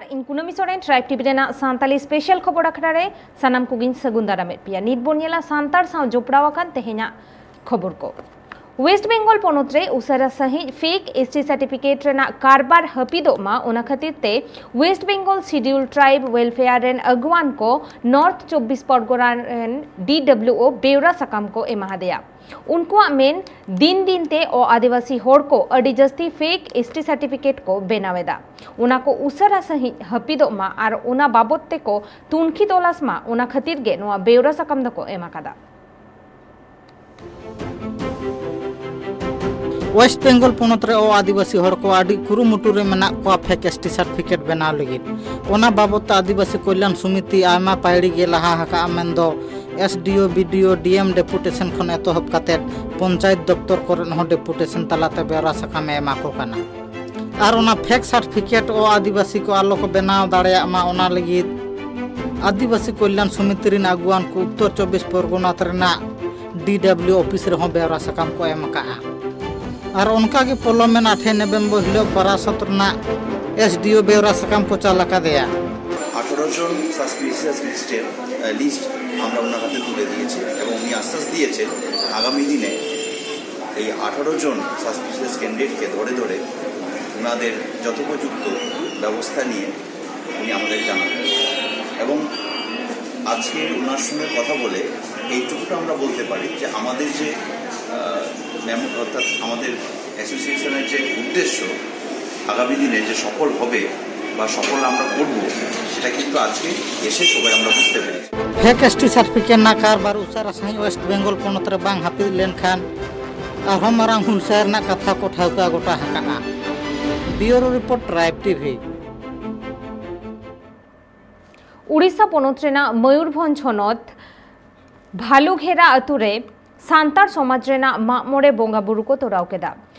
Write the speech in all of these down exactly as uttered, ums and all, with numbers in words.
ᱤᱧ ᱠᱩᱱᱟᱹᱢᱤ Soren, tribe TV ᱨᱮᱱᱟᱜ ᱥᱟᱱᱛᱟᱞᱤ ᱥᱯᱮᱥᱟᱞ ᱠᱷᱚᱵᱚᱨ ᱟᱠᱷᱲᱟ ᱨᱮ ᱥᱟᱱᱟᱢ ᱠᱚᱜᱮᱧ ᱥᱟᱹᱜᱩᱱ ᱫᱟᱨᱟᱢᱮᱫ ᱯᱮᱭᱟ᱾ ᱱᱤᱛ ᱵᱚᱱ ᱧᱮᱞᱟ ᱥᱟᱱᱛᱟᱲ ᱥᱟᱶ ᱡᱚᱯᱲᱟᱣ ᱟᱠᱟᱱ ᱛᱮᱦᱮᱧᱟᱜ ᱠᱷᱚᱵᱚᱨ ᱠᱚ᱾ ᱳᱭᱮᱥᱴ ᱵᱮᱝᱜᱚᱞ ᱯᱚᱱᱚᱛ ᱨᱮ ᱩᱥᱟᱹᱨᱟ ᱥᱟᱹᱦᱤᱡ ᱯᱷᱮᱠ ᱮᱥ ᱴᱤ ᱥᱟᱨᱴᱤᱯᱷᱤᱠᱮᱴ ᱨᱮᱱᱟᱜ ᱠᱟᱨᱵᱟᱨ ᱦᱟᱹᱯᱤᱫᱚᱜ ᱢᱟ, ᱚᱱᱟ ᱠᱷᱟᱹᱛᱤᱨ ᱛᱮ West Bengal schedule tribe welfare ᱨᱮᱱ ᱟᱹᱜᱩᱣᱟᱱ ᱠᱚ ᱱᱚᱨᱛᱷ ᱪᱚᱵᱵᱤᱥ ᱯᱚᱨᱜᱚᱱᱟ ᱨᱮᱱ ᱰᱤ ᱰᱟᱵᱽᱞᱤᱭᱩ ᱳ ᱵᱮᱣᱨᱟ ᱥᱟᱠᱟᱢ ᱠᱚ ᱮᱢᱟ ᱦᱟᱫᱮᱭᱟ᱾ ᱩᱱᱠᱩᱣᱟᱜ ᱢᱮᱱ, ᱫᱤᱱ ᱫᱤᱱ ᱛᱮ ᱚ ᱟᱹᱫᱤᱵᱟᱹᱥᱤ ᱦᱚᱲ ᱠᱚ ᱟᱹᱰᱤ ᱡᱟᱹᱥᱛᱤ ᱯᱷᱮᱠ ᱮᱥ ᱴᱤ ᱥᱟᱨᱴᱤᱯᱷᱤᱠᱮᱴ ᱠᱚ ᱵᱮᱱᱟᱣ ᱮᱫᱟ᱾ ᱚᱱᱟ ᱠᱚ ᱩᱥᱟᱹᱨᱟ ᱥᱟᱹᱦᱤᱡ ᱦᱟᱹᱯᱤᱫᱚᱜ ᱢᱟ ᱟᱨ ᱚᱱᱟ ᱵᱟᱵᱚᱛ ᱛᱮᱠᱚ ᱛᱩᱱᱠᱷᱤ ᱛᱚᱞᱟᱥ ᱢᱟ, ᱚᱱᱟ ᱠᱷᱟᱹᱛᱤᱨ ᱜᱮ ᱱᱚᱣᱟ ᱵᱮᱣᱨᱟ ᱥᱟᱠᱟᱢ ᱫᱚᱠᱚ ᱮᱢ ᱟᱠᱟᱫᱟ᱾ ᱳᱭᱮᱥᱴ ᱵᱮᱝᱜᱚᱞ ᱯᱚᱱᱚᱛ ᱨᱮ ᱚ ᱟᱹᱫᱤᱵᱟᱹᱥᱤ ᱦᱚᱲ ᱠᱚ ᱟᱹᱰᱤ ᱠᱩᱨᱩᱢᱩᱴᱩ ᱨᱮ ᱢᱮᱱᱟᱜ ᱠᱚᱣᱟ ᱯᱷᱮᱠ ᱮᱥ ᱴᱤ ᱥᱟᱨᱴᱤᱯᱷᱤᱠᱮᱴ ᱵᱮᱱᱟᱣ ᱞᱟᱹᱜᱤᱫ᱾ ᱚᱱᱟ ᱵᱟᱵᱚᱛ ᱛᱮ ᱟᱹᱫᱤᱵᱟᱹᱥᱤ ᱠᱚᱞᱭᱟᱱ ᱥᱚᱢᱤᱛᱤ ᱟᱭᱢᱟ ᱯᱟᱹᱭᱲᱤ ᱜᱮ ᱞᱟᱦᱟ ᱟᱠᱟᱜᱼᱟ, ᱢᱮᱱᱫᱚ ᱮᱥ ᱰᱤ ᱳ, ᱵᱤ ᱰᱤ ᱳ, ᱰᱤ ᱮᱢ ᱰᱮᱯᱩᱴᱮᱥᱚᱱ ᱠᱷᱚᱱ ᱮᱛᱚᱦᱚᱵ ᱠᱟᱛᱮ ᱯᱚᱧᱪᱟᱭᱮᱛ ᱫᱚᱯᱛᱚᱨ ᱠᱚᱨᱮ ᱦᱚᱸ ᱰᱮᱯᱩᱴᱮᱥᱚᱱ ᱛᱟᱞᱟᱛᱮ ᱵᱮᱣᱨᱟ ᱥᱟᱠᱟᱢ ᱮ ᱮᱢᱟ ᱠᱚ ᱠᱟᱱᱟ᱾ ᱟᱨ ᱚᱱᱟ ᱯᱷᱮᱠ ᱥᱟᱨᱴᱤᱯᱷᱤᱠᱮᱴ ᱚ ᱟᱹᱫᱤᱵᱟᱹᱥᱤ ᱠᱚ ᱟᱞᱚ ᱠᱚ ᱵᱮᱱᱟᱣ ᱫᱟᱲᱮᱭᱟᱜ ᱢᱟ, ᱚᱱᱟ ᱞᱟᱹᱜᱤᱫ ᱟᱹᱫᱤᱵᱟᱹᱥᱤ ᱠᱚᱞᱭᱟᱱ ᱥᱚᱢᱤᱛᱤ ᱨᱮᱱ ᱟᱹᱜᱩᱣᱟᱱ ᱠᱚ ᱩᱛᱛᱚᱨ ᱪᱚᱵᱵᱤᱥ ᱯᱚᱨᱜᱚᱱᱟ ᱨᱮᱱᱟᱜ ᱰᱤ ᱰᱟᱵᱽᱞᱤᱭᱩ ᱚᱯᱷᱤᱥ ᱨᱮᱦᱚᱸ ᱵᱮᱣᱨᱟ ᱥᱟᱠᱟᱢ ᱠᱚ ᱮᱢ ᱟᱠᱟᱜᱼᱟ᱾ ᱟᱨ ᱚᱱᱠᱟ ᱜᱮ ᱯᱚᱞᱚᱢᱮᱱ ᱟᱴᱷᱮᱭ ᱱᱚᱵᱷᱮᱢᱵᱚᱨ ᱦᱤᱞᱳᱜ ᱵᱟᱨᱟᱥᱚᱛ ᱨᱮᱱᱟᱜ ᱮᱥ ᱰᱤ ᱳ ᱵᱮᱣᱨᱟ ᱥᱟᱠᱟᱢ ᱠᱚ ᱪᱟᱞ ᱟᱠᱟᱫᱮᱭᱟ᱾ ᱟᱴᱷᱟᱨᱚ ᱡᱚᱱ ᱥᱟᱥᱯᱤᱥᱤᱭᱟᱥ ᱞᱤᱥᱴᱮᱨ, ᱟᱸ, ᱞᱤᱥᱴ ᱟᱢᱨᱟ ওনার হাতে তুলে দিয়েছি এবং উনি আশ্বাস দিয়েছেন আগামী দিনে এই আঠারো জন সাসপিশিয়াস ক্যান্ডিডেটকে ধরে ধরে ওনাদের যথোপযুক্ত ব্যবস্থা নিয়ে উনি আমাদের জানাবেন। এবং আজকে ওনার সঙ্গে কথা বলে এইটুকুটা আমরা বলতে পারি যে আমাদের যে, আহ, মেমো-, অর্থাৎ আমাদের অ্যাসোসিয়েশনের যে উদ্দেশ্য আগামী দিনে যে সফল হবে বা সফল আমরা করব, সেটা কিন্তু আজকে এসে সবাই আমরা বুঝতে পেরেছি। ᱯᱷᱮᱠ ᱮᱥ ᱴᱤ ᱥᱟᱨᱴᱤᱯᱷᱤᱠᱮᱴ ᱨᱮᱱᱟᱜ ᱠᱟᱨᱵᱟᱨ ᱩᱥᱟᱹᱨᱟ ᱥᱟᱺᱦᱤᱡ ᱳᱭᱮᱥᱴ ᱵᱮᱝᱜᱚᱞ ᱯᱚᱱᱚᱛ ᱨᱮ ᱵᱟᱝ ᱦᱟᱹᱯᱤᱫ ᱞᱮᱱᱠᱷᱟᱱ ᱟᱨᱦᱚᱸ ᱢᱟᱨᱟᱝ ᱦᱩᱞᱥᱟᱹᱭ ᱨᱮᱱᱟᱜ ᱠᱟᱛᱷᱟ ᱠᱚ ᱴᱷᱟᱹᱣᱠᱟᱹ ᱜᱚᱴᱟ ᱟᱠᱟᱫᱼᱟ᱾ ᱵᱤᱭᱩᱨᱳ ᱨᱤᱯᱳᱨᱴ, ᱴᱨᱟᱭᱤᱵᱽ ᱴᱤᱵᱷᱤ᱾ ᱩᱲᱤᱥᱥᱟ ᱯᱚᱱᱚᱛ ᱨᱮᱱᱟᱜ ᱢᱚᱭᱩᱨᱵᱷᱚᱸᱡᱽ ᱦᱚᱱᱚᱛ ᱵᱷᱟᱞᱩᱜᱷᱮᱨᱟ ᱟᱛᱳ ᱨᱮ ᱥᱟᱱᱛᱟᱲ ᱥᱚᱢᱟᱡᱽ ᱨᱮᱱᱟᱜ ᱢᱟᱜ ᱢᱚᱬᱮ ᱵᱚᱸᱜᱟ ᱵᱩᱨᱩ ᱠᱚ ᱛᱚᱨᱟᱣ ᱠᱮᱫᱟ᱾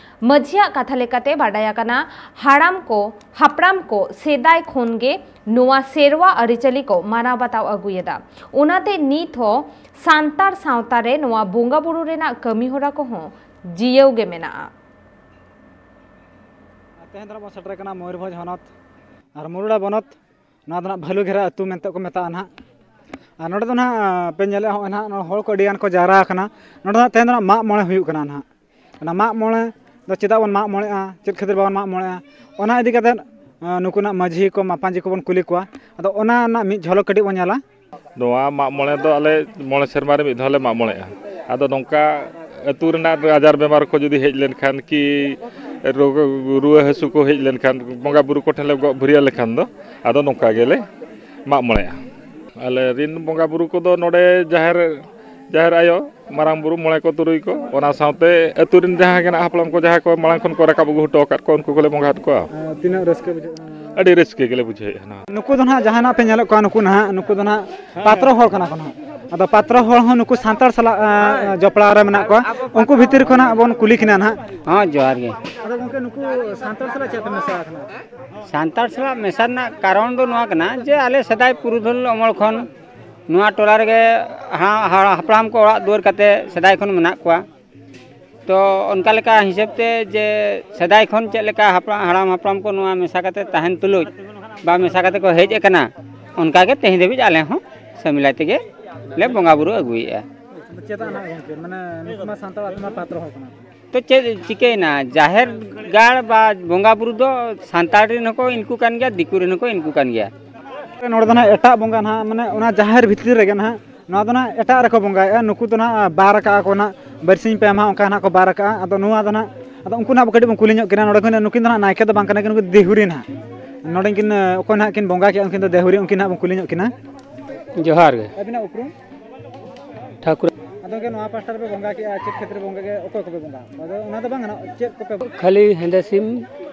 ᱢᱟᱹᱡᱷᱤᱭᱟᱜ ᱠᱟᱛᱷᱟ ᱞᱮᱠᱟᱛᱮ ᱵᱟᱰᱟᱭ ᱟᱠᱟᱱᱟ, ᱦᱟᱲᱟᱢ ᱠᱚ, ᱦᱟᱯᱲᱟᱢ ᱠᱚ ᱥᱮᱫᱟᱭ ᱠᱷᱚᱱ ᱜᱮ ᱱᱚᱣᱟ ᱥᱮᱨᱣᱟ ᱟᱹᱨᱤᱪᱟᱹᱞᱤ ᱠᱚ ᱢᱟᱱᱟᱣ ᱵᱟᱛᱟᱣ ᱟᱹᱜᱩᱭᱮᱫᱟ᱾ ᱚᱱᱟᱛᱮ ᱱᱤᱛ ᱦᱚᱸ ᱥᱟᱱᱛᱟᱲ ᱥᱟᱶᱛᱟ ᱨᱮ ᱱᱚᱣᱟ ᱵᱚᱸᱜᱟ ᱵᱩᱨᱩ ᱨᱮᱱᱟᱜ ᱠᱟᱹᱢᱤ ᱦᱚᱨᱟ ᱠᱚᱦᱚᱸ ᱡᱤᱭᱟᱹᱣ ᱜᱮ ᱢᱮᱱᱟᱜᱼᱟ᱾ ᱛᱮᱦᱮᱧ ᱫᱚ ᱵᱚᱱ ᱥᱮᱴᱮᱨ ᱠᱟᱱᱟ ᱢᱚᱭᱩᱨᱵᱷᱚᱸᱡᱽ ᱦᱚᱱᱚᱛ ᱟᱨ ᱢᱩᱨᱩᱰᱟ ᱵᱚᱱᱚᱛ, ᱱᱚᱣᱟ ᱫᱚ ᱱᱟᱦᱟᱜ ᱵᱷᱟᱞᱩᱜᱷᱮᱨᱟ ᱟᱹᱛᱩ ᱢᱮᱱᱛᱮ ᱠᱚ ᱢᱮᱛᱟᱜᱼᱟ ᱱᱟᱦᱟᱜ᱾ ᱟᱨ ᱱᱚᱰᱮ ᱫᱚ ᱱᱟᱦᱟᱜ, ᱯᱮ ᱧᱮᱞᱮᱫᱼᱟ, ᱦᱚᱸᱜᱼᱚᱭ ᱱᱟᱦᱟᱜ ᱱᱚᱰᱮ ᱦᱚᱲ ᱠᱚ ᱟᱹᱰᱤ ᱜᱟᱱ ᱠᱚ ᱡᱟᱣᱨᱟ ᱟᱠᱟᱱᱟ᱾ ᱱᱚᱰᱮ ᱫᱚ ᱱᱟᱦᱟᱜ ᱛᱮᱦᱮᱧ ᱫᱚ ᱱᱟᱦᱟᱜ ᱢᱟᱜ ᱢᱚᱬᱮ ᱦᱩᱭᱩᱜ ᱠᱟᱱᱟ ᱱᱟᱦᱟᱜ᱾ ᱚᱱᱟ ᱢᱟᱜ ᱢᱚᱬᱮ ᱫᱚ ᱪᱮᱫᱟᱜ ᱵᱚᱱ ᱢᱟᱜ ᱢᱚᱬᱮᱜᱼᱟ, ᱪᱮᱫ ᱠᱷᱟᱹᱛᱤᱨ ᱵᱟᱵᱚᱱ ᱢᱟᱜ ᱢᱚᱬᱮᱜᱼᱟ, ᱚᱱᱟ ᱤᱫᱤ ᱠᱟᱛᱮᱫ, ᱟᱸ, ᱱᱩᱠᱩᱱᱟᱜ ᱢᱟᱹᱡᱷᱤ ᱠᱚ, ᱢᱟᱯᱟᱧᱡᱤ ᱠᱚᱵᱚᱱ ᱠᱩᱞᱤ ᱠᱚᱣᱟ᱾ ᱟᱫᱚ ᱚᱱᱟ ᱨᱮᱱᱟᱜ ᱢᱤᱫ ᱡᱷᱚᱞᱚᱠ ᱠᱟᱹᱴᱤᱡ ᱵᱚᱱ ᱧᱮᱞᱟ᱾ ᱱᱚᱣᱟ ᱢᱟᱜ ᱢᱚᱬᱮ ᱫᱚ ᱟᱞᱮ ᱢᱚᱬᱮ ᱥᱮᱨᱢᱟ ᱨᱮ ᱢᱤᱫ ᱫᱷᱟᱣ ᱞᱮ ᱢᱟᱜ ᱢᱚᱬᱮᱜᱼᱟ᱾ ᱟᱫᱚ ᱱᱚᱝᱠᱟ ᱟᱹᱛᱩ ᱨᱮᱱᱟᱜ ᱟᱡᱟᱨ ᱵᱮᱢᱟᱨ ᱠᱚ ᱡᱩᱫᱤ ᱦᱮᱡ ᱞᱮᱱᱠᱷᱟᱱ ᱠᱤ ᱨᱳᱜᱽ, ᱨᱩᱣᱟᱹ ᱦᱟᱹᱥᱩ ᱠᱚ ᱦᱮᱡ ᱞᱮᱱᱠᱷᱟᱱ, ᱵᱚᱸᱜᱟ ᱵᱩᱨᱩ ᱠᱚᱴᱷᱮᱱ ᱞᱮ ᱜᱚᱜ ᱵᱷᱟᱹᱨᱭᱟᱹ ᱞᱮᱠᱷᱟᱱ ᱫᱚ, ᱟᱫᱚ ᱱᱚᱝᱠᱟ ᱜᱮᱞᱮ ᱢᱟᱜ ᱢᱚᱬᱮᱜᱼᱟ᱾ ᱟᱞᱮ ᱨᱮᱱ ᱵᱚᱸᱜᱟ ᱵᱩᱨᱩ ᱠᱚᱫᱚ ᱱᱚᱰᱮ ᱡᱟᱦᱮᱨ, ᱡᱟᱦᱮᱨ ᱟᱭᱳ, ᱢᱟᱨᱟᱝ ᱵᱩᱨᱩ, ᱢᱚᱬᱮ ᱠᱚ, ᱛᱩᱨᱩᱭ ᱠᱚ, ᱚᱱᱟ ᱥᱟᱶᱛᱮ ᱟᱹᱛᱩ ᱨᱮᱱ ᱡᱟᱦᱟᱸ ᱜᱮ ᱱᱟᱜ ᱦᱟᱯᱲᱟᱢ ᱠᱚ, ᱡᱟᱦᱟᱸᱭ ᱠᱚ ᱢᱟᱲᱟᱝ ᱠᱷᱚᱱ ᱠᱚ ᱨᱟᱠᱟᱵ ᱟᱹᱜᱩ ᱦᱚᱴᱚ ᱟᱠᱟᱫ ᱠᱚᱣᱟ, ᱩᱱᱠᱩ ᱠᱚᱞᱮ ᱵᱚᱸᱜᱟ ᱟᱫ ᱠᱚᱣᱟ᱾ ᱟᱨ ᱛᱤᱱᱟᱹᱜ ᱨᱟᱹᱥᱠᱟᱹ ᱵᱩᱡᱷᱟᱹᱜᱼᱟ? ᱟᱹᱰᱤ ᱨᱟᱹᱥᱠᱟᱹ ᱜᱮᱞᱮ ᱵᱩᱡᱷᱟᱹᱣᱮᱫᱼᱟ ᱱᱚᱣᱟ᱾ ᱱᱩᱠᱩ ᱫᱚ ᱱᱟᱦᱟᱜ ᱡᱟᱦᱟᱸ ᱱᱟᱜ ᱯᱮ ᱧᱮᱞᱮᱫ ᱠᱚᱣᱟ, ᱱᱩᱠᱩ ᱱᱟᱦᱟᱜ, ᱱᱩᱠᱩ ᱫᱚ ᱱᱟᱦᱟᱜ ᱯᱟᱛᱨᱚ ᱦᱚᱲ ᱠᱟᱱᱟ ᱠᱚ ᱱᱟᱦᱟᱜ᱾ ᱟᱫᱚ ᱯᱟᱛᱨᱚ ᱦᱚᱲ ᱦᱚᱸ ᱱᱩᱠᱩ ᱥᱟᱱᱛᱟᱲ ᱥᱟᱞᱟᱜ, ᱟᱸ, ᱡᱚᱯᱲᱟᱣ ᱨᱮ ᱢᱮᱱᱟᱜ ᱠᱚᱣᱟ᱾ ᱩᱱᱠᱩ ᱵᱷᱤᱛᱤᱨ ᱠᱷᱚᱱᱟᱜ ᱵᱚᱱ ᱠᱩᱞᱤ ᱠᱤᱱᱟ ᱱᱟᱦᱟᱜ᱾ ᱦᱚᱸ, ᱡᱚᱦᱟᱨ ᱜᱮ᱾ ᱟᱫᱚ ᱜᱚᱢᱠᱮ, ᱱᱩᱠᱩ ᱥᱟᱱᱛᱟᱲ ᱥᱟᱞᱟᱜ ᱪᱮᱫ ᱯᱮ ᱢᱮᱥᱟ ᱟᱠᱟᱱᱟ? ᱥᱟᱱᱛᱟᱲ ᱥᱟᱞᱟᱜ ᱢᱮᱥᱟ ᱨᱮᱱᱟᱜ ᱠᱟᱨᱚᱱ ᱫᱚ ᱱᱚᱣᱟ ᱠᱟᱱᱟ ᱡᱮ ᱟᱞᱮ ᱥᱮᱫᱟᱭ ᱯᱩᱨᱩᱫᱷᱩᱞ ᱚᱢᱚᱞ ᱠᱷᱚᱱ ᱱᱚᱣᱟ ᱴᱚᱞᱟ ᱨᱮᱜᱮ ᱦᱟ-, ᱦᱟ-, ᱦᱟᱯᱲᱟᱢ ᱠᱚ ᱚᱲᱟᱜ ᱫᱩᱣᱟᱹᱨ ᱠᱟᱛᱮ ᱥᱮᱫᱟᱭ ᱠᱷᱚᱱ ᱢᱮᱱᱟᱜ ᱠᱚᱣᱟ᱾ ᱛᱚ ᱚᱱᱠᱟ ᱞᱮᱠᱟ ᱦᱤᱥᱟᱹᱵ ᱛᱮ ᱡᱮ ᱥᱮᱫᱟᱭ ᱠᱷᱚᱱ ᱪᱮᱫ ᱞᱮᱠᱟ ᱦᱟᱯᱲᱟᱢ, ᱦᱟᱲᱟᱢ ᱦᱟᱯᱲᱟᱢ ᱠᱚ ᱱᱚᱣᱟ ᱢᱮᱥᱟ ᱠᱟᱛᱮ ᱛᱟᱦᱮᱱ ᱛᱩᱞᱩᱡ ᱵᱟ ᱢᱮᱥᱟ ᱠᱟᱛᱮ ᱠᱚ ᱦᱮᱡ ᱟᱠᱟᱱᱟ, ᱚᱱᱠᱟ ᱜᱮ ᱛᱮᱦᱮᱧ ᱫᱷᱟᱹᱵᱤᱡ ᱟᱞᱮ ᱦᱚᱸ ᱥᱟᱹᱢᱤᱞᱟᱭ ᱛᱮᱜᱮ ᱞᱮ ᱵᱚᱸᱜᱟ ᱵᱩᱨᱩ ᱟᱹᱜᱩᱭᱮᱫᱼᱟ᱾ ᱟᱫᱚ ᱪᱮᱫᱟᱜ ᱱᱟᱜ ᱜᱚᱢᱠᱮ, ᱢᱟᱱᱮ ᱱᱩᱠᱩ ᱢᱟ ᱥᱟᱱᱛᱟᱲ ᱟᱹᱛᱩ ᱢᱟ ᱯᱟᱛᱨᱚ ᱦᱚᱲ ᱠᱟᱱᱟ ᱠᱚ᱾ ᱛᱚ ᱪᱮᱫ ᱪᱤᱠᱟᱹᱭᱮᱱᱟ, ᱡᱟᱦᱮᱨ ᱜᱟᱲ ᱵᱟ ᱵᱚᱸᱜᱟ ᱵᱩᱨᱩ ᱫᱚ ᱥᱟᱱᱛᱟᱲ ᱨᱮᱱ ᱦᱚᱸᱠᱚ ᱤᱱᱠᱩ ᱠᱟᱱ ᱜᱮᱭᱟ, ᱫᱤᱠᱩ ᱨᱮᱱ ᱦᱚᱸᱠᱚ ᱤᱱᱠᱩ ᱠᱟᱱ ᱜᱮᱭᱟ᱾ ᱱᱚᱰᱮ ᱫᱚ ᱱᱟᱦᱟᱜ ᱮᱴᱟᱜ ᱵᱚᱸᱜᱟ ᱱᱟᱦᱟᱜ, ᱢᱟᱱᱮ ᱚᱱᱟ ᱡᱟᱦᱮᱨ ᱵᱷᱤᱛᱨᱤ ᱨᱮᱜᱮ ᱱᱟᱦᱟᱜ, ᱱᱚᱣᱟ ᱫᱚ ᱱᱟᱦᱟᱜ ᱮᱴᱟᱜ ᱨᱮᱠᱚ ᱵᱚᱸᱜᱟᱭᱮᱫᱼᱟ᱾ ᱱᱩᱠᱩ ᱫᱚ ᱱᱟᱦᱟᱜ ᱵᱟᱨ ᱟᱠᱟᱜᱼᱟ ᱠᱚ ᱱᱟᱦᱟᱜ, ᱵᱟᱨᱥᱤᱧ ᱯᱮ ᱢᱟᱦᱟ ᱚᱱᱠᱟ ᱱᱟᱦᱟᱜ ᱠᱚ ᱵᱟᱨ ᱟᱠᱟᱜᱼᱟ᱾ ᱟᱫᱚ ᱱᱚᱣᱟ ᱫᱚ ᱱᱟᱦᱟᱜ, ᱟᱫᱚ ᱩᱱᱠᱩ ᱱᱟᱦᱟᱜ ᱠᱟᱹᱴᱤᱡ ᱵᱚᱱ ᱠᱩᱞᱤ ᱧᱚᱜ ᱠᱤᱱᱟ᱾ ᱱᱚᱰᱮ ᱠᱷᱚᱱ ᱱᱩᱠᱤᱱ ᱫᱚ ᱱᱟᱦᱟᱜ ᱱᱟᱭᱠᱮ ᱫᱚ ᱵᱟᱝ ᱠᱟᱱᱟ ᱠᱤᱱ, ᱱᱩᱠᱤᱱ ᱫᱮᱦᱩᱨᱤ ᱱᱟᱦᱟᱜ᱾ ᱱᱚᱰᱮ ᱠᱤᱱ, ᱚᱠᱚᱭ ᱱᱟᱦᱟᱜ ᱠᱤᱱ ᱵᱚᱸᱜᱟ ᱠᱮᱜᱼᱟ, ᱩᱱᱠᱤᱱ ᱫᱚ ᱫᱮᱦᱩᱨᱤ, ᱩᱱᱠᱤᱱ ᱱᱟᱦᱟᱜ ᱵᱚᱱ ᱠᱩᱞᱤ ᱧᱚᱜ ᱠᱤᱱᱟ᱾ ᱡᱚᱦᱟᱨ ᱜᱮ᱾ ᱟᱹᱵᱤᱱᱟᱜ ᱩᱯᱨᱩᱢ? ᱴᱷᱟᱹᱠᱩᱨ᱾ ᱟᱫᱚ ᱜᱚᱢᱠᱮ, ᱱᱚᱣᱟ ᱯᱟᱥᱴᱟ ᱨᱮᱯᱮ ᱵᱚᱸᱜᱟ ᱠᱮᱜᱼᱟ, ᱪᱮᱫ ᱠᱷᱟᱹᱛᱤᱨ ᱵᱚᱸᱜᱟ ᱜᱮ, ᱚᱠᱚᱭ ᱠᱚᱯᱮ ᱵᱚᱸᱜᱟ ᱟᱠᱚᱣᱟ? ᱟᱫᱚ ᱚᱱᱟ ᱫᱚ ᱵᱟᱝ ᱜᱟᱱᱚᱜᱼᱟ, ᱪᱮᱫ ᱠᱚᱯᱮ ᱵᱚᱸᱜᱟ? ᱠᱷᱟᱹᱞᱤ ᱦᱮᱸᱫᱮ ᱥᱤᱢ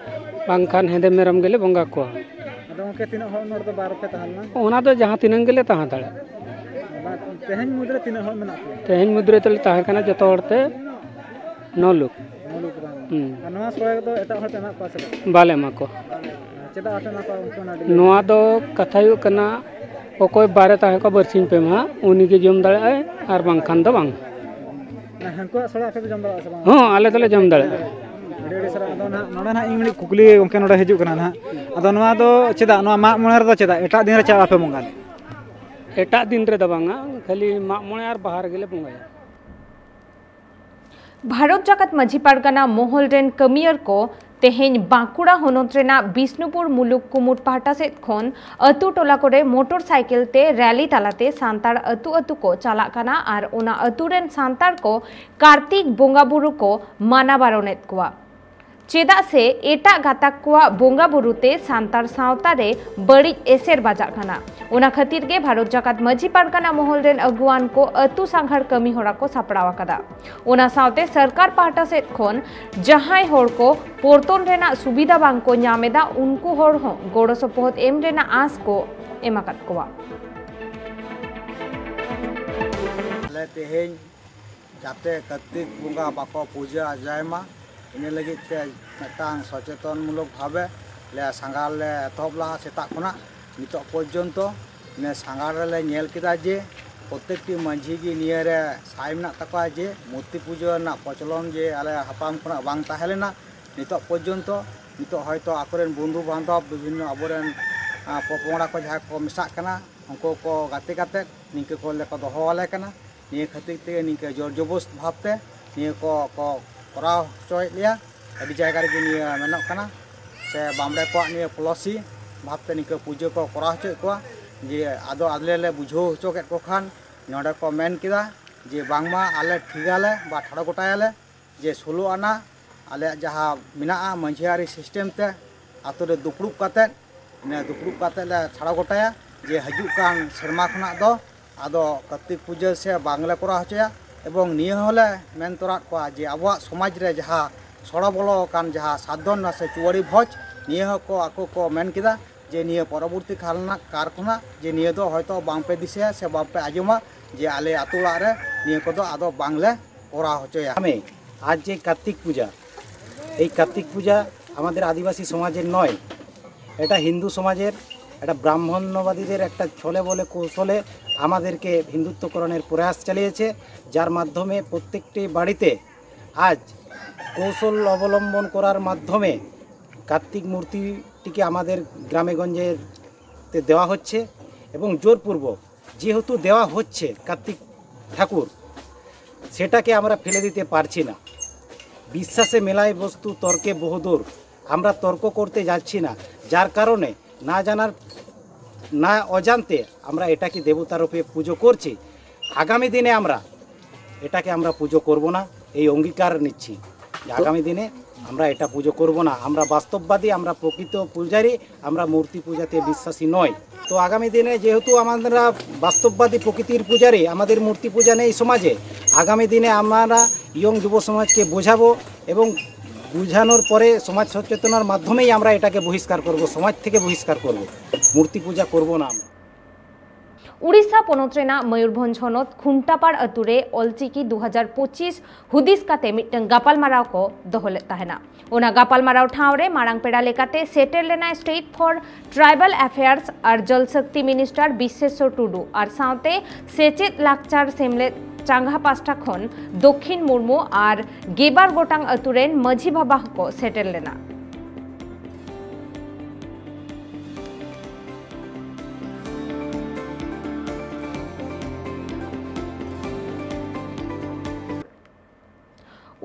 ᱵᱟᱝᱠᱷᱟᱱ ᱦᱮᱸᱫᱮ ᱢᱮᱨᱚᱢ ᱜᱮᱞᱮ ᱵᱚᱸᱜᱟ ᱠᱚᱣᱟ᱾ ᱟᱫᱚ ᱜᱚᱢᱠᱮ, ᱛᱤᱱᱟᱹᱜ ᱦᱚᱲ ᱱᱚᱰᱮ ᱫᱚ ᱵᱟᱨ ᱯᱮ ᱛᱟᱦᱮᱸ ᱞᱮᱱᱟ? ᱚᱱᱟ ᱫᱚ ᱡᱟᱦᱟᱸ ᱛᱤᱱᱟᱹᱝ ᱜᱮᱞᱮ ᱛᱟᱦᱮᱸ ᱫᱟᱲᱮᱭᱟᱜᱼᱟ᱾ ᱵᱟ-, ᱛᱮᱦᱮᱧ ᱢᱩᱫᱽᱨᱮ ᱛᱤᱱᱟᱹᱜ ᱦᱚᱲ ᱢᱮᱱᱟᱜ ᱯᱮᱭᱟ? ᱛᱮᱦᱮᱧ ᱢᱩᱫᱽᱨᱮ ᱛᱟᱦᱮᱸ ᱠᱟᱱᱟ ᱡᱚᱛᱚ ᱦᱚᱲᱛᱮ ᱱᱚ ᱞᱳᱠ᱾ ᱱᱚ ᱞᱳᱠ ᱵᱟᱝ? ᱦᱩᱸ᱾ ᱟᱨ ᱱᱚᱣᱟ ᱥᱚᱲᱮ ᱫᱚ ᱮᱴᱟᱜ ᱦᱚᱲ ᱯᱮ ᱮᱢᱟᱜ ᱠᱚᱣᱟ ᱥᱮ ᱵᱟᱝ? ᱵᱟᱞᱮ ᱮᱢᱟ ᱠᱚᱣᱟ᱾ ᱪᱮᱫᱟᱜ ᱵᱟᱯᱮ ᱮᱢᱟ ᱠᱚᱣᱟ ᱩᱱᱠᱩ ᱚᱱᱟ ᱟᱹᱰᱤ ᱱᱚᱣᱟ ᱫᱚ ᱠᱟᱛᱷᱟ ᱦᱩᱭᱩᱜ ᱠᱟᱱᱟ, ᱚᱠᱚᱭ ᱵᱟᱨᱮ ᱛᱟᱦᱮᱸ ᱠᱚᱜ ᱵᱟᱨᱥᱤᱧ ᱯᱮ ᱢᱟᱦᱟ, ᱩᱱᱤ ᱜᱮ ᱡᱚᱢ ᱫᱟᱲᱮᱭᱟᱜᱼᱟᱭ, ᱟᱨ ᱵᱟᱝᱠᱷᱟᱱ ᱫᱚ ᱵᱟᱝ᱾ ᱦᱟᱹᱱᱠᱩᱣᱟᱜ ᱥᱚᱲᱮ ᱟᱯᱮ ᱯᱮ ᱡᱚᱢ ᱫᱟᱲᱮᱭᱟᱜᱼᱟ ᱥᱮ ᱵᱟᱝ? ᱦᱚᱸ, ᱟᱞᱮ ᱫᱚᱞᱮ ᱡᱚᱢ ᱫᱟᱲᱮᱭᱟᱜᱼᱟ᱾ ᱟᱫᱚ ᱱᱟᱦᱟᱜ ᱱᱚᱰᱮ ᱱᱟᱦᱟᱜ ᱤᱧ ᱢᱤᱫᱴᱤᱡ ᱠᱩᱠᱞᱤ ᱜᱚᱢᱠᱮ ᱱᱚᱰᱮ ᱦᱤᱡᱩᱜ ᱠᱟᱱᱟ ᱱᱟᱦᱟᱜ᱾ ᱟᱫᱚ ᱱᱚᱣᱟ ᱫᱚ ᱪᱮᱫᱟᱜ ᱱᱚᱣᱟ ᱢᱟᱜ ᱢᱚᱬᱮ ᱨᱮᱫᱚ ᱪᱮᱫᱟᱜ ᱮᱴᱟᱜ ᱫᱤᱱ ᱨᱮ ᱪᱟᱞᱟᱜ ᱟᱯᱮ ᱵᱚᱸᱜᱟ? ᱮᱴᱟᱜ ᱫᱤᱱ ᱨᱮᱫᱚ ᱵᱟᱝᱟ, ᱠᱷᱟᱹᱞᱤ ᱢᱟᱜ ᱢᱚᱬᱮ ᱟᱨ ᱵᱟᱦᱟ ᱨᱮᱜᱮ ᱞᱮ ᱵᱚᱸᱜᱟᱭᱟ᱾ ᱵᱷᱟᱨᱚᱛ ᱡᱟᱠᱟᱛ ᱢᱟᱹᱡᱷᱤ ᱯᱟᱨᱜᱟᱱᱟ ᱢᱚᱦᱚᱞ ᱨᱮᱱ ᱠᱟᱹᱢᱤᱭᱟᱹᱨ ᱠᱚ ᱛᱮᱦᱮᱧ ᱵᱟᱸᱠᱩᱲᱟ ᱦᱚᱱᱚᱛ ᱨᱮᱱᱟᱜ ᱵᱤᱥᱱᱩᱯᱩᱨ ᱢᱩᱞᱩᱠ ᱠᱩᱢᱩᱴ ᱯᱟᱦᱴᱟ ᱥᱮᱫ ᱠᱷᱚᱱ ᱟᱹᱛᱩ ᱴᱚᱞᱟ ᱠᱚᱨᱮ ᱢᱚᱴᱚᱨ ᱥᱟᱭᱠᱮᱞ ᱛᱮ ᱨᱮᱞᱤ ᱛᱟᱞᱟᱛᱮ ᱥᱟᱱᱛᱟᱲ ᱟᱹᱛᱩ ᱟᱹᱛᱩ ᱠᱚ ᱪᱟᱞᱟᱜ ᱠᱟᱱᱟ ᱟᱨ ᱚᱱᱟ ᱟᱹᱛᱩ ᱨᱮᱱ ᱥᱟᱱᱛᱟᱲ ᱠᱚ ᱠᱟᱨᱛᱤᱠ ᱵᱚᱸᱜᱟ ᱵᱩᱨᱩ ᱠᱚ ᱢᱟᱱᱟ ᱵᱟᱨᱚᱱᱮᱫ ᱠᱚᱣᱟ᱾ ᱪᱮᱫᱟᱜ ᱥᱮ ᱮᱴᱟᱜ ᱜᱟᱛᱟᱠ ᱠᱚᱣᱟᱜ ᱵᱚᱸᱜᱟ ᱵᱩᱨᱩ ᱛᱮ ᱥᱟᱱᱛᱟᱲ ᱥᱟᱶᱛᱟ ᱨᱮ ᱵᱟᱹᱲᱤᱡ ᱮᱥᱮᱨ ᱵᱟᱡᱟᱜ ᱠᱟᱱᱟ᱾ ᱚᱱᱟ ᱠᱷᱟᱹᱛᱤᱨ ᱜᱮ ᱵᱷᱟᱨᱚᱛ ᱡᱟᱠᱟᱛ ᱢᱟᱹᱡᱷᱤ ᱯᱟᱨᱜᱟᱱᱟ ᱢᱚᱦᱚᱞ ᱨᱮᱱ ᱟᱹᱜᱩᱣᱟᱱ ᱠᱚ ᱟᱹᱛᱩ ᱥᱟᱸᱜᱷᱟᱨ ᱠᱟᱹᱢᱤ ᱦᱚᱨᱟ ᱠᱚ ᱥᱟᱯᱲᱟᱣ ᱟᱠᱟᱫᱟ᱾ ᱚᱱᱟ ᱥᱟᱶᱛᱮ ᱥᱚᱨᱠᱟᱨ ᱯᱟᱦᱴᱟ ᱥᱮᱫ ᱠᱷᱚᱱ ᱡᱟᱦᱟᱸᱭ ᱦᱚᱲ ᱠᱚ ᱯᱚᱨᱛᱚᱱ ᱨᱮᱱᱟᱜ ᱥᱩᱵᱤᱫᱷᱟ ᱵᱟᱝ ᱠᱚ ᱧᱟᱢ ᱮᱫᱟ, ᱩᱱᱠᱩ ᱦᱚᱲ ᱦᱚᱸ ᱜᱚᱲᱚ ᱥᱚᱯᱚᱦᱚᱫ ᱮᱢ ᱨᱮᱱᱟᱜ ᱟᱸᱥ ᱠᱚ ᱮᱢ ᱟᱠᱟᱫ ᱠᱚᱣᱟ᱾ ᱟᱞᱮ ᱛᱮᱦᱮᱧ ᱡᱟᱛᱮ ᱠᱟᱨᱛᱤᱠ ᱵᱚᱸᱜᱟ ᱵᱟᱠᱚ ᱯᱩᱡᱟᱹ ᱟᱡᱟᱭ ᱢᱟ, ᱤᱱᱟᱹ ᱞᱟᱹᱜᱤᱫ ᱛᱮ ᱢᱤᱫᱴᱟᱝ ᱥᱚᱪᱮᱛᱚᱱ ᱢᱩᱞᱚᱠ ᱵᱷᱟᱵᱮ ᱞᱮ ᱥᱟᱸᱜᱷᱟᱨ ᱞᱮ ᱮᱛᱚᱦᱚᱵ ᱞᱟᱦᱟ᱾ ᱥᱮᱛᱟᱜ ᱠᱷᱚᱱᱟᱜ ᱱᱤᱛᱚᱜ ᱯᱚᱨᱡᱚᱱᱛᱚ ᱤᱱᱟᱹ ᱥᱟᱸᱜᱷᱟᱨ ᱨᱮᱞᱮ ᱧᱮᱞ ᱠᱮᱫᱟ ᱡᱮ ᱯᱨᱚᱛᱮᱠᱴᱤ ᱢᱟᱹᱡᱷᱤ ᱜᱮ ᱱᱤᱭᱟᱹ ᱨᱮ ᱥᱟᱭ ᱢᱮᱱᱟᱜ ᱛᱟᱠᱚᱣᱟ ᱡᱮ ᱢᱩᱨᱛᱤ ᱯᱩᱡᱟᱹ ᱨᱮᱱᱟᱜ ᱯᱨᱚᱪᱚᱞᱚᱱ ᱡᱮ ᱟᱞᱮ ᱦᱟᱯᱲᱟᱢ ᱠᱷᱚᱱᱟᱜ ᱵᱟᱝ ᱛᱟᱦᱮᱸ ᱞᱮᱱᱟ᱾ ᱱᱤᱛᱚᱜ ᱯᱚᱨᱡᱚᱱᱛᱚ ᱱᱤᱛᱚᱜ ᱦᱚᱭᱛᱚ ᱟᱠᱚᱨᱮᱱ ᱵᱚᱱᱫᱷᱩ ᱵᱟᱱᱫᱷᱚᱵ ᱵᱤᱵᱷᱤᱱᱱᱚ ᱟᱵᱚᱨᱮᱱ ᱯᱚᱯᱚᱝᱲᱟ ᱠᱚ ᱡᱟᱦᱟᱸᱭ ᱠᱚ ᱢᱮᱥᱟᱜ ᱠᱟᱱᱟ, ᱩᱱᱠᱩ ᱠᱚ ᱜᱟᱛᱮ ᱠᱟᱛᱮ ᱱᱤᱝᱠᱟᱹ ᱠᱚ ᱞᱮᱠᱟ ᱫᱚᱦᱚ ᱟᱞᱮ ᱠᱟᱱᱟ᱾ ᱱᱤᱭᱟᱹ ᱠᱷᱟᱹᱛᱤᱨ ᱛᱮᱜᱮ ᱱᱤᱝᱠᱟᱹ ᱡᱳᱨ ᱡᱚᱵᱚᱥ ᱵᱷᱟᱵᱽᱛᱮ ᱱᱤᱭᱟᱹ ᱠᱚ ᱠᱚ ᱠᱚᱨᱟᱣ ᱦᱚᱪᱚᱭᱮᱫ ᱞᱮᱭᱟ᱾ ᱟᱹᱰᱤ ᱡᱟᱭᱜᱟ ᱨᱮᱜᱮ ᱱᱤᱭᱟᱹ ᱢᱮᱱᱚᱜ ᱠᱟᱱᱟ᱾ ᱥᱮ ᱵᱟᱢᱲᱮ ᱠᱚᱣᱟᱜ ᱱᱤᱭᱟᱹ ᱯᱚᱞᱚᱥᱤ ᱵᱷᱟᱵᱽᱛᱮ ᱱᱤᱝᱠᱟᱹ ᱯᱩᱡᱟᱹ ᱠᱚ ᱠᱚᱨᱟᱣ ᱦᱚᱪᱚᱭᱮᱫ ᱠᱚᱣᱟ᱾ ᱡᱮ ᱟᱫᱚ ᱟᱞᱮ ᱞᱮ ᱵᱩᱡᱷᱟᱹᱣ ᱦᱚᱪᱚ ᱠᱮᱫ ᱠᱚ ᱠᱷᱟᱱ ᱱᱚᱰᱮ ᱠᱚ ᱢᱮᱱ ᱠᱮᱫᱟ ᱡᱮ ᱵᱟᱝᱢᱟ ᱟᱞᱮ ᱴᱷᱤᱠᱟᱞᱮ ᱵᱟ ᱴᱷᱟᱲᱚ ᱜᱚᱴᱟᱭᱟᱞᱮ ᱡᱮ ᱥᱳᱞᱳ ᱟᱱᱟ ᱟᱞᱮᱭᱟᱜ ᱡᱟᱦᱟᱸ ᱢᱮᱱᱟᱜᱼᱟ ᱢᱟᱹᱡᱷᱤ ᱟᱹᱨᱤ ᱥᱤᱥᱴᱮᱢ ᱛᱮ ᱟᱛᱳ ᱨᱮ ᱫᱩᱯᱲᱩᱵ ᱠᱟᱛᱮᱫ ᱤᱱᱟᱹ ᱫᱩᱯᱲᱩᱵ ᱠᱟᱛᱮᱫ ᱞᱮ ᱴᱷᱟᱲᱚ ᱜᱚᱴᱟᱭᱟ ᱡᱮ ᱦᱤᱡᱩᱜ ᱠᱟᱱ ᱥᱮᱨᱢᱟ ᱠᱷᱚᱱᱟᱜ ᱫᱚ ᱟᱫᱚ ᱠᱟᱨᱛᱤᱠ ᱯᱩᱡᱟᱹ ᱥᱮ ᱵᱟᱝᱞᱮ ᱠᱚᱨᱟᱣ ᱦᱚᱪᱚᱭᱟ᱾ ᱮᱵᱚᱝ ᱱᱤᱭᱟᱹ ᱦᱚᱸᱞᱮ ᱢᱮᱱ ᱛᱚᱨᱟᱫ ᱠᱚᱣᱟ ᱡᱮ ᱟᱵᱚᱣᱟᱜ ᱥᱚᱢᱟᱡᱽ ᱨᱮ ᱡᱟᱦᱟᱸ ᱥᱚᱲᱚ ᱵᱚᱞᱚ ᱟᱠᱟᱱ ᱡᱟᱦᱟᱸ ᱥᱟᱛ ᱫᱚᱱ ᱥᱮ ᱪᱩᱣᱟᱹᱲᱤ ᱵᱷᱚᱡᱽ, ᱱᱤᱭᱟᱹ ᱦᱚᱸᱠᱚ ᱟᱠᱚ ᱠᱚ ᱢᱮᱱ ᱠᱮᱫᱟ ᱡᱮ ᱱᱤᱭᱟᱹ ᱯᱚᱨᱚᱵᱚᱨᱛᱤ ᱠᱟᱞ ᱨᱮᱱᱟᱜ ᱠᱟᱨ ᱠᱷᱚᱱᱟᱜ ᱡᱮ ᱱᱤᱭᱟᱹ ᱫᱚ ᱦᱚᱭᱛᱚ ᱵᱟᱝᱯᱮ ᱫᱤᱥᱟᱹᱭᱟ ᱥᱮ ᱵᱟᱝᱯᱮ ᱟᱸᱡᱚᱢᱟ ᱡᱮ ᱟᱞᱮ ᱟᱛᱳ ᱚᱲᱟᱜ ᱨᱮ ᱱᱤᱭᱟᱹ ᱠᱚᱫᱚ ᱟᱫᱚ ᱵᱟᱝᱞᱮ ᱠᱚᱨᱟᱣ ᱦᱚᱪᱚᱭᱟ᱾ গ্রামে আজ যে কার্তিক পূজা, এই কার্তিক পূজা আমাদের আদিবাসী সমাজের নয়, এটা হিন্দু সমাজের, এটা ব্রাহ্মণ্যবাদীদের একটা ছলে বলে কৌশলে আমাদেরকে হিন্দুত্বকরণের প্রয়াস চালিয়েছে, যার মাধ্যমে প্রত্যেকটি বাড়িতে আজ কৌশল অবলম্বন করার মাধ্যমে কার্তিক মূর্তিটিকে আমাদের গ্রামে গঞ্জে তে দেওয়া হচ্ছে এবং জোরপূর্বক যেহেতু দেওয়া হচ্ছে কার্তিক ঠাকুর, সেটাকে আমরা ফেলে দিতে পারছি না। বিশ্বাসে মেলায় বস্তু, তর্কে বহুদূর। আমরা তর্ক করতে যাচ্ছি না, যার কারণে না জানার, না অজান্তে আমরা এটাকে দেবতার রূপে পুজো করছি। আগামী দিনে আমরা এটাকে আমরা পুজো করব না, এই অঙ্গীকার নিচ্ছি যে আগামী দিনে আমরা এটা পুজো করব না। আমরা বাস্তববাদী, আমরা প্রকৃত পূজারী, আমরা মূর্তি পূজাতে বিশ্বাসী নয়। তো আগামী দিনে যেহেতু আমরা বাস্তববাদী প্রকৃতির পূজারী, আমাদের মূর্তি পূজা নেই সমাজে। আগামী দিনে আমরা ইয়ং যুব সমাজকে বোঝাবো এবং বুঝানোর পরে সমাজ সচেতনার মাধ্যমেই আমরা এটাকে বহিষ্কার করব, সমাজ থেকে বহিষ্কার করব। মূর্তি পূজা করব না আমরা। ᱳᱰᱤᱥᱟ ᱯᱚᱱᱚᱛ ᱨᱮᱱᱟᱜ ᱢᱚᱭᱩᱨᱵᱷᱚᱸᱡᱽ ᱦᱚᱱᱚᱛ ᱠᱷᱩᱱᱴᱟᱯᱟᱲ ᱟᱹᱛᱩ ᱨᱮ ᱚᱞᱪᱤᱠᱤ ᱫᱩ ᱦᱟᱡᱟᱨ ᱯᱚᱸᱪᱤᱥ ᱦᱩᱫᱤᱥ ᱠᱟᱛᱮ ᱢᱤᱫᱴᱟᱝ ᱜᱟᱯᱟᱞᱢᱟᱨᱟᱣ ᱠᱚ ᱫᱚᱦᱚ ᱞᱮᱫ ᱛᱟᱦᱮᱱᱟ᱾ ᱚᱱᱟ ᱜᱟᱯᱟᱞᱢᱟᱨᱟᱣ ᱴᱷᱟᱶ ᱨᱮ ᱢᱟᱲᱟᱝ ᱯᱮᱲᱟ ᱞᱮᱠᱟᱛᱮ ᱥᱮᱴᱮᱨ ᱞᱮᱱᱟᱭ State for Tribal Affairs ᱟᱨ ᱡᱚᱞ ᱥᱚᱠᱛᱤ ᱢᱤᱱᱤᱥᱴᱟᱨ ᱵᱤᱥᱮᱥᱥᱚᱨ ᱴᱩᱰᱩ ᱟᱨ ᱥᱟᱶᱛᱮ ᱥᱮᱪᱮᱫ ᱞᱟᱠᱪᱟᱨ ᱥᱮᱢᱞᱮᱫ ᱪᱟᱸᱜᱟ ᱯᱟᱥᱴᱟ ᱠᱷᱚᱱ ᱫᱚᱠᱷᱤᱱ ᱢᱩᱨᱢᱩ ᱟᱨ ᱜᱮᱵᱟᱨ ᱜᱚᱴᱟᱝ ᱟᱹᱛᱩ ᱨᱮᱱ ᱢᱟᱹᱡᱷᱤ ᱵᱟᱵᱟ ᱦᱚᱸᱠᱚ ᱥᱮᱴᱮᱨ ᱞᱮᱱᱟ᱾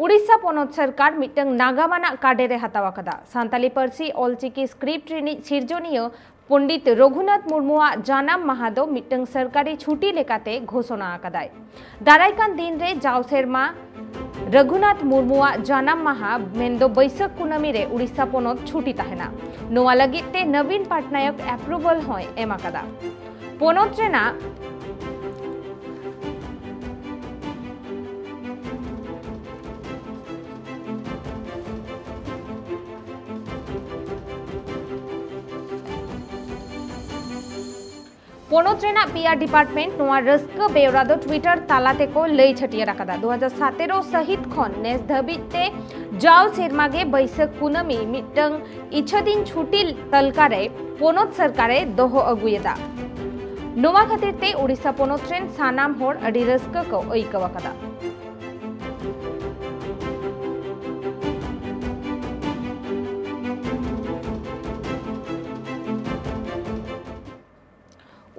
ᱳᱰᱤᱥᱟ ᱯᱚᱱᱚᱛ ᱥᱚᱨᱠᱟᱨ ᱢᱤᱫᱴᱟᱝ ᱱᱟᱜᱟᱢ ᱟᱱᱟᱜ ᱠᱟᱰᱮᱨ ᱮ ᱦᱟᱛᱟᱣ ᱟᱠᱟᱫᱟ᱾ ᱥᱟᱱᱛᱟᱞᱤ ᱯᱟᱹᱨᱥᱤ ᱚᱞᱪᱤᱠᱤ ᱥᱠᱨᱤᱯᱴ ᱨᱤᱱᱤᱡ ᱥᱤᱨᱡᱚᱱᱤᱭᱟᱹ ᱯᱚᱱᱰᱤᱛ ᱨᱚᱜᱷᱩᱱᱟᱛᱷ ᱢᱩᱨᱢᱩᱣᱟᱜ ᱡᱟᱱᱟᱢ ᱢᱟᱦᱟ ᱫᱚ ᱢᱤᱫᱴᱟᱝ ᱥᱚᱨᱠᱟᱨᱤ ᱪᱷᱩᱴᱤ ᱞᱮᱠᱟᱛᱮ ᱜᱷᱳᱥᱚᱱᱟ ᱟᱠᱟᱫᱟᱭ᱾ ᱫᱟᱨᱟᱭ ᱠᱟᱱ ᱫᱤᱱ ᱨᱮ ᱡᱟᱣ ᱥᱮᱨᱢᱟ ᱨᱚᱜᱷᱩᱱᱟᱛᱷ ᱢᱩᱨᱢᱩᱣᱟᱜ ᱡᱟᱱᱟᱢ ᱢᱟᱦᱟ ᱢᱮᱱᱫᱚ ᱵᱟᱹᱭᱥᱟᱹᱠᱷ ᱠᱩᱱᱟᱹᱢᱤ ᱨᱮ ᱳᱰᱤᱥᱟ ᱯᱚᱱᱚᱛ ᱪᱷᱩᱴᱤ ᱛᱟᱦᱮᱱᱟ᱾ ᱱᱚᱣᱟ ᱞᱟᱹᱜᱤᱫ ᱛᱮ ᱱᱚᱵᱤᱱ ᱯᱟᱴᱱᱟᱭᱚᱠ ᱮᱯᱨᱩᱵᱷᱟᱞ ᱦᱚᱸᱭ ᱮᱢ ᱟᱠᱟᱫᱟ᱾ ᱯᱚᱱᱚᱛ ᱨᱮᱱᱟᱜ ᱯᱚᱱᱚᱛ ᱨᱮᱱᱟᱜ ᱯᱮᱭᱟ ᱰᱤᱯᱟᱨᱴᱢᱮᱱᱴ ᱱᱚᱣᱟ ᱨᱟᱹᱥᱠᱟᱹ ᱵᱮᱣᱨᱟ ᱫᱚ ᱴᱩᱭᱤᱴᱟᱨ ᱛᱟᱞᱟ ᱛᱮᱠᱚ ᱞᱟᱹᱭ ᱪᱷᱟᱹᱴᱭᱟᱹᱨ ᱟᱠᱟᱫᱟ᱾ ᱫᱩ ᱦᱟᱡᱟᱨ ᱥᱟᱛᱮᱨᱚ ᱥᱟᱹᱦᱤᱛ ᱠᱷᱚᱱ ᱱᱮᱥ ᱫᱷᱟᱹᱵᱤᱡ ᱛᱮ ᱡᱟᱣ ᱥᱮᱨᱢᱟ ᱜᱮ ᱵᱟᱹᱭᱥᱟᱹᱠᱷ ᱠᱩᱱᱟᱹᱢᱤ ᱢᱤᱫᱴᱟᱝ ᱤᱪᱷᱟᱹᱫᱤᱱ ᱪᱷᱩᱴᱤ ᱛᱟᱹᱞᱠᱟᱹ ᱨᱮ ᱯᱚᱱᱚᱛ ᱥᱚᱨᱠᱟᱨ ᱮ ᱫᱚᱦᱚ ᱟᱹᱜᱩᱭᱮᱫᱟ᱾ ᱱᱚᱣᱟ ᱠᱷᱟᱹᱛᱤᱨ ᱛᱮ ᱳᱰᱤᱥᱟ ᱯᱚᱱᱚᱛ ᱨᱮᱱ ᱥᱟᱱᱟᱢ ᱦᱚᱲ ᱟᱹᱰᱤ ᱨᱟᱹᱥᱠᱟᱹ ᱠᱚ ᱟᱹᱭᱠᱟᱹᱣ ᱟᱠᱟᱫᱟ᱾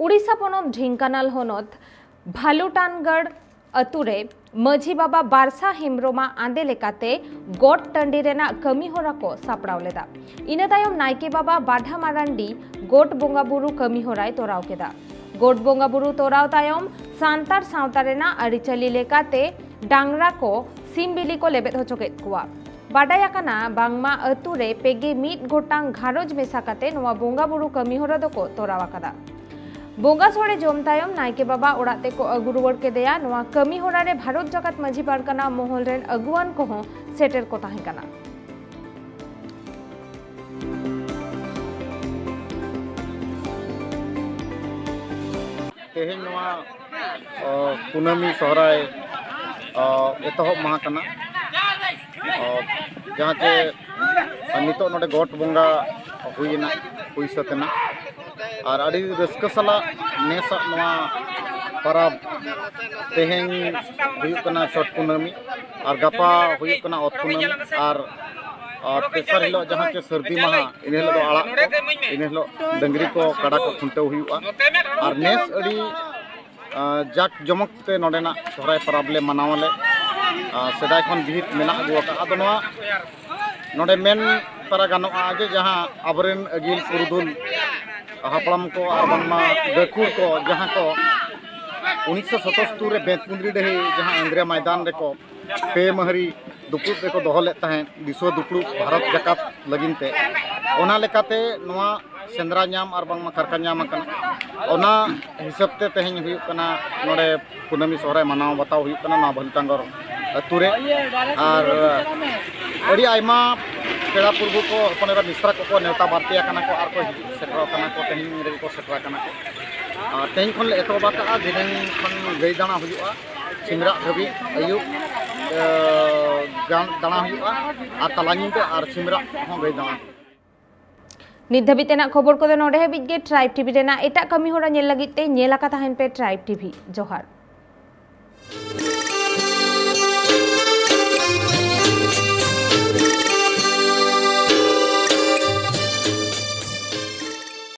ᱩᱲᱤᱥᱥᱟ ᱯᱚᱱᱚᱛ ᱰᱷᱮᱝᱠᱟᱱᱟᱞ ᱦᱚᱱᱚᱛ ᱵᱷᱟᱞᱩᱴᱟᱱᱜᱟᱲ ᱟᱹᱛᱩ ᱨᱮ ᱢᱟᱹᱡᱷᱤ ᱵᱟᱵᱟ ᱵᱟᱨᱥᱟ ᱦᱮᱢᱵᱽᱨᱚᱢᱟᱜ ᱟᱸᱫᱮ ᱞᱮᱠᱟᱛᱮ ᱜᱚᱴ ᱴᱟᱺᱰᱤ ᱨᱮᱱᱟᱜ ᱠᱟᱹᱢᱤ ᱦᱚᱨᱟ ᱠᱚ ᱥᱟᱯᱲᱟᱣ ᱞᱮᱫᱟ᱾ ᱤᱱᱟᱹ ᱛᱟᱭᱚᱢ ᱱᱟᱭᱠᱮ ᱵᱟᱵᱟ ᱵᱟᱰᱷᱟ ᱢᱟᱨᱟᱱᱰᱤ ᱜᱚᱴ ᱵᱚᱸᱜᱟ ᱵᱩᱨᱩ ᱠᱟᱹᱢᱤ ᱦᱚᱨᱟᱭ ᱛᱚᱨᱟᱣ ᱠᱮᱫᱟ᱾ ᱜᱚᱴ ᱵᱚᱸᱜᱟ ᱵᱩᱨᱩ ᱛᱚᱨᱟᱣ ᱛᱟᱭᱚᱢ ᱥᱟᱱᱛᱟᱲ ᱥᱟᱶᱛᱟ ᱨᱮᱱᱟᱜ ᱟᱹᱨᱤᱪᱟᱹᱞᱤ ᱞᱮᱠᱟᱛᱮ ᱰᱟᱝᱨᱟ ᱠᱚ ᱥᱤᱢ ᱵᱤᱞᱤ ᱠᱚ ᱞᱮᱵᱮᱫ ᱦᱚᱪᱚ ᱠᱮᱫ ᱠᱚᱣᱟ᱾ ᱵᱟᱰᱟᱭ ᱟᱠᱟᱱᱟ ᱵᱟᱝᱢᱟ ᱟᱹᱛᱩ ᱨᱮ ᱯᱮᱜᱮ ᱢᱤᱫ ᱜᱚᱴᱟᱝ ᱜᱷᱟᱨᱚᱸᱡᱽ ᱢᱮᱥᱟ ᱠᱟᱛᱮ ᱱᱚᱣᱟ ᱵᱚᱸᱜᱟ ᱵᱩᱨᱩ ᱠᱟᱹᱢᱤ ᱦᱚᱨᱟ ᱫᱚᱠᱚ ᱛᱚᱨᱟᱣ ᱟᱠᱟᱫᱟ᱾ ᱵᱚᱸᱜᱟ ᱥᱚᱲᱮ ᱡᱚᱢ ᱛᱟᱭᱚᱢ ᱱᱟᱭᱠᱮ ᱵᱟᱵᱟ ᱚᱲᱟᱜ ᱛᱮᱠᱚ ᱟᱹᱜᱩ ᱨᱩᱣᱟᱹᱲ ᱠᱮᱫᱮᱭᱟ᱾ ᱱᱚᱣᱟ ᱠᱟᱹᱢᱤ ᱦᱚᱨᱟ ᱨᱮ ᱵᱷᱟᱨᱚᱛ ᱡᱟᱠᱟᱛ ᱢᱟᱹᱡᱷᱤ ᱯᱟᱨᱜᱟᱱᱟ ᱢᱚᱦᱚᱞ ᱨᱮᱱ ᱟᱹᱜᱩᱣᱟᱱ ᱠᱚᱦᱚᱸ ᱥᱮᱴᱮᱨ ᱠᱚ ᱛᱟᱦᱮᱸ ᱠᱟᱱᱟ᱾ ᱛᱮᱦᱮᱧ ᱱᱚᱣᱟ ᱚ, ᱠᱩᱱᱟᱹᱢᱤ ᱥᱚᱦᱨᱟᱭ ᱚ, ᱮᱛᱚᱦᱚᱵ ᱢᱟᱦᱟ ᱠᱟᱱᱟ᱾ ᱚ, ᱡᱟᱦᱟᱸ ᱪᱮ ᱱᱤᱛᱚᱜ ᱱᱚᱰᱮ ᱜᱚᱴ ᱵᱚᱸᱜᱟ ᱦᱩᱭᱮᱱᱟ, ᱦᱩᱭ ᱥᱟᱹᱛ ᱮᱱᱟ᱾ ᱟᱨ ᱟᱹᱰᱤ ᱨᱟᱹᱥᱠᱟᱹ ᱥᱟᱞᱟᱜ ᱱᱮᱥᱟᱜ ᱱᱚᱣᱟ ᱯᱟᱨᱟᱵᱽ ᱛᱮᱦᱮᱧ ᱦᱩᱭᱩᱜ ᱠᱟᱱᱟ ᱪᱷᱚᱴ ᱠᱩᱱᱟᱹᱢᱤ, ᱟᱨ ᱜᱟᱯᱟ ᱦᱩᱭᱩᱜ ᱠᱟᱱᱟ ᱚᱛ ᱠᱩᱱᱟᱹᱢᱤ, ᱟᱨ ᱟᱨ ᱛᱮᱥᱟᱨ ᱦᱤᱞᱳᱜ ᱡᱟᱦᱟᱸ ᱪᱮ ᱥᱟᱹᱨᱫᱤ ᱢᱟᱦᱟ, ᱤᱱᱟᱹ ᱦᱤᱞᱳᱜ ᱫᱚ ᱟᱲᱟᱜ ᱠᱚ, ᱤᱱᱟᱹ ᱦᱤᱞᱳᱜ ᱰᱟᱹᱝᱨᱤ ᱠᱚ, ᱠᱟᱰᱟ ᱠᱚ ᱠᱷᱩᱱᱴᱟᱹᱣ ᱦᱩᱭᱩᱜᱼᱟ᱾ ᱟᱨ ᱱᱮᱥ ᱟᱹᱰᱤ ᱟᱸ, ᱡᱟᱠ ᱡᱚᱢᱚᱠ ᱛᱮ ᱱᱚᱰᱮᱱᱟᱜ ᱥᱚᱦᱨᱟᱭ ᱯᱚᱨᱚᱵᱽ ᱞᱮ ᱢᱟᱱᱟᱣᱟᱞᱮ᱾ ᱟᱸ, ᱥᱮᱫᱟᱭ ᱠᱷᱚᱱ ᱵᱤᱦᱤᱛ ᱢᱮᱱᱟᱜ ᱟᱹᱜᱩ ᱟᱠᱟᱫ᱾ ᱟᱫᱚ ᱱᱚᱣᱟ ᱱᱚᱰᱮ ᱢᱮᱱ ᱛᱟᱨᱟ ᱜᱟᱱᱚᱜᱼᱟ ᱡᱮ ᱡᱟᱦᱟᱸ ᱟᱵᱚᱨᱮᱱ ᱟᱹᱜᱤᱞ ᱯᱩᱨᱩᱫᱷᱩᱞ ᱦᱟᱯᱲᱟᱢ ᱠᱚ ᱟᱨ ᱵᱟᱝᱢᱟ ᱜᱟᱹᱠᱷᱩᱲ ᱠᱚ ᱡᱟᱦᱟᱸ ᱠᱚ ᱩᱱᱤᱥᱥᱚ ᱥᱟᱛᱟᱛᱛᱳᱨ ᱨᱮ ᱵᱮᱸᱛᱠᱩᱸᱫᱽᱨᱤ ᱰᱟᱹᱦᱤ ᱡᱟᱦᱟᱸ ᱟᱝᱜᱽᱨᱟ ᱢᱚᱭᱫᱟᱱ ᱨᱮᱠᱚ ᱯᱮ ᱢᱟᱹᱦᱨᱤ ᱫᱩᱯᱲᱩᱵ ᱨᱮᱠᱚ ᱫᱚᱦᱚ ᱞᱮᱫ ᱛᱟᱦᱮᱸᱫ, ᱫᱤᱥᱩᱣᱟᱹ ᱫᱩᱯᱲᱩᱵ ᱵᱷᱟᱨᱚᱛ ᱡᱟᱠᱟᱛ ᱞᱟᱹᱜᱤᱫ ᱛᱮ᱾ ᱚᱱᱟ ᱞᱮᱠᱟᱛᱮ ᱱᱚᱣᱟ ᱥᱮᱸᱫᱽᱨᱟ ᱧᱟᱢ ᱟᱨ ᱵᱟᱝᱢᱟ ᱠᱟᱨᱠᱟ ᱧᱟᱢ ᱟᱠᱟᱱᱟ᱾ ᱚᱱᱟ ᱦᱤᱥᱟᱹᱵ ᱛᱮ ᱛᱮᱦᱮᱧ ᱦᱩᱭᱩᱜ ᱠᱟᱱᱟ, ᱱᱚᱰᱮ ᱠᱩᱱᱟᱹᱢᱤ ᱥᱚᱦᱨᱟᱭ ᱢᱟᱱᱟᱣ ᱵᱟᱛᱟᱣ ᱦᱩᱭᱩᱜ ᱠᱟᱱᱟ ᱱᱚᱣᱟ ᱵᱷᱟᱞᱩᱴᱟᱝᱜᱚᱨ ᱟᱹᱛᱩ ᱨᱮ᱾ ᱟᱨ ᱟᱹᱰᱤ ᱟᱭᱢᱟ ᱯᱮᱲᱟ ᱯᱩᱨᱵᱷᱩ ᱠᱚ, ᱦᱚᱯᱚᱱ ᱮᱨᱟ ᱢᱤᱥᱨᱟ ᱠᱚᱠᱚ ᱱᱮᱣᱛᱟ ᱵᱟᱨᱛᱮ ᱟᱠᱟᱱᱟ ᱠᱚ ᱟᱨ ᱠᱚ ᱦᱤᱡᱩᱜ ᱥᱮᱴᱮᱨ ᱟᱠᱟᱱᱟ ᱠᱚ, ᱛᱮᱦᱮᱧ ᱨᱮᱜᱮ ᱠᱚ ᱥᱮᱴᱮᱨ ᱟᱠᱟᱱᱟ ᱠᱚ᱾ ᱟᱨ ᱛᱮᱦᱮᱧ ᱠᱷᱚᱱ ᱞᱮ ᱮᱛᱚᱦᱚᱵ ᱟᱠᱟᱫᱼᱟ, ᱫᱷᱤᱱᱟᱹᱝ ᱠᱷᱚᱱ ᱜᱟᱹᱭ ᱫᱟᱬᱟ ᱦᱩᱭᱩᱜᱼᱟ, ᱥᱤᱢᱨᱟᱜ ᱫᱷᱟᱹᱵᱤᱡ ᱟᱹᱭᱩᱵ, ᱮ, ᱜᱟᱱ ᱫᱟᱬᱟ ᱦᱩᱭᱩᱜᱼᱟ᱾ ᱟᱨ ᱛᱟᱞᱟ ᱧᱤᱫᱟᱹ ᱟᱨ ᱥᱤᱢᱨᱟᱜ ᱦᱚᱸ ᱜᱟᱹᱭ ᱫᱟᱬᱟ᱾ ᱱᱤᱛ ᱫᱷᱟᱹᱵᱤᱡ ᱛᱮᱱᱟᱜ ᱠᱷᱚᱵᱚᱨ ᱠᱚᱫᱚ ᱱᱚᱰᱮ ᱦᱟᱹᱵᱤᱡ ᱜᱮ᱾ ᱴᱨᱟᱭᱤᱵᱽ ᱴᱤᱵᱷᱤ ᱨᱮᱱᱟᱜ ᱮᱴᱟᱜ ᱠᱟᱹᱢᱤ ᱦᱚᱨᱟ ᱧᱮᱞ ᱞᱟᱹᱜᱤᱫ ᱛᱮ ᱧᱮᱞ ᱟᱠᱟ ᱛᱟᱦᱮᱱ ᱯᱮ ᱴᱨᱟᱭᱤᱵᱽ ᱴᱤᱵᱷᱤ᱾ ᱡᱚᱦᱟᱨ᱾